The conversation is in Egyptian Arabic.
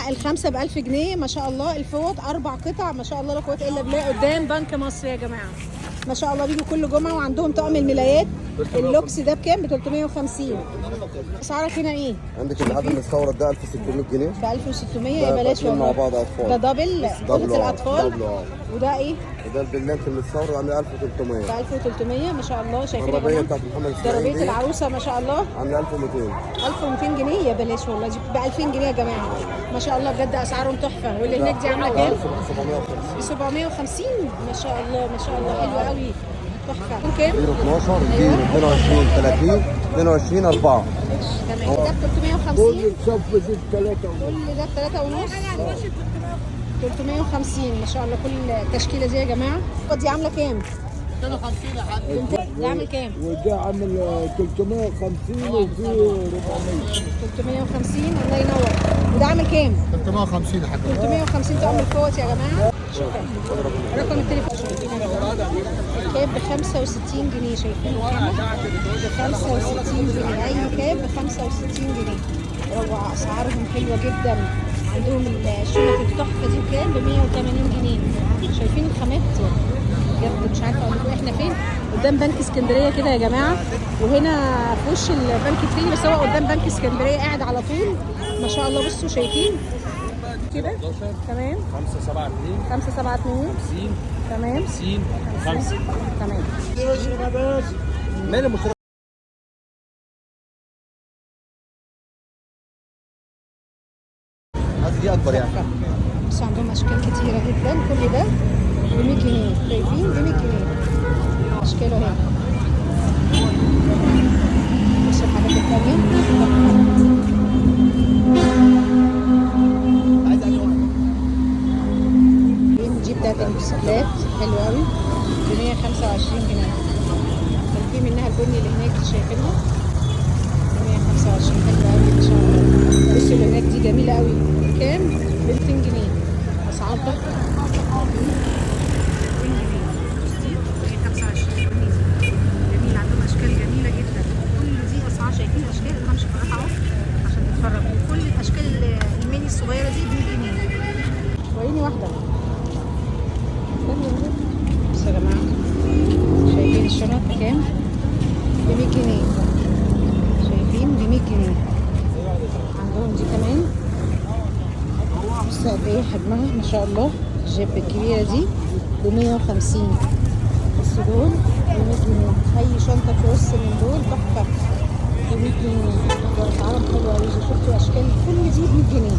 جماعة، الخمسة ب 1000 جنيه ما شاء الله. الفوط 4 قطع ما شاء الله لا قوة الا بالله، قدام بنك مصر يا جماعة ما شاء الله. بيجوا كل جمعه وعندهم طقم الملايات. اللوكس ده بكام؟ ب 350. اسعارك هنا ايه؟ عندك اللحاف المستورد ده 1600 جنيه. ب 1600 يا بلاش اتنين مع والله. بعض اطفال. ده double اوضة الاطفال. double اه. وده ايه؟ وده البلانت المستورد عامل 1300. ب 1300 ما شاء الله. شايفين يا الربية جماعة؟ بتاعت محمد اسماعيل ضربيه دي العروسة ما شاء الله عامله 1200. 1200 جنيه يا بلاش والله، دي ب 2000 جنيه يا جماعة ما شاء الله بجد، اسعارهم تحفة. واللي هناك دي عامله كام؟ 750. ب 750 ما شاء الله ما شاء الله، حلوة قوي تحفة. كام؟ 12 22 30 22 4. تمام. ده ب 350. كل الصف دي بثلاثة ونص. كل ده ب 3 ونص، 350 ما شاء الله. كل التشكيلة دي يا جماعة. دي عامله كام؟ 250 يا حاج. ده عامل كام؟ وده عامل 350 وفي 400. 350 الله ينور. وده عامل كام؟ 350 يا حاج. 350 طقم الفوط يا جماعة. شكرا. رقم التليفون. شايفين يا جماعة الكاب ب 65 جنيه، شايفين الخامة ب 65 جنيه، اي كاب ب 65 جنيه. روعه، اسعارهم حلوة جدا. عندهم الشنط التحفة دي بكام؟ ب 180 جنيه. شايفين الخامات بجد مش عارفه اقول لكم احنا فين. قدام بنك اسكندرية كده يا جماعة، وهنا في وش البنك التاني، بس هو قدام بنك اسكندرية قاعد على طول ما شاء الله. بصوا شايفين كده تمام. 5 7 2 5 7 2 50 تمام 50 5. تمام. مال المشترك. دي اكبر يعني. بس عندهم اشكال كتيرة جدا. كل ده ب 100 جنيه، شايفين ب 100 جنيه اشكاله اهي. بصوا الحاجات التانية. دي بتاعت الموتوسيكلات حلوة قوي ب 125 جنيه. كان في منها البني اللي هناك شايفينها ب 125، حلوة قوي ما شاء الله. بصوا اللي هناك دي جميلة قوي، بكام؟ ب 200 جنيه. اسعار تحفة. 200 جنيه. بصي 125 جنيه دي جميل. عندهم اشكال جميلة جدا. كل دي اسعار، شايفين اشكال. انا همشي بالراحة اهو عشان تتفرجوا. كل الاشكال الميني الصغيرة دي ب 100 جنيه. وريني واحدة. بصوا يا جماعة شايفين الشنط بكام؟ ب 100 جنيه. شايفين ب 100 جنيه. عندهم دي كمان. بصوا قد ايه حجمها ما شاء الله. الجيب الكبيرة دي ب 150. بصوا دول ب 100 جنيه. اي شنطة cross من دول تحفة ب 100 جنيه. اسعارهم حلوة قوي. شفتوا اشكال كل دي ب 100 جنيه.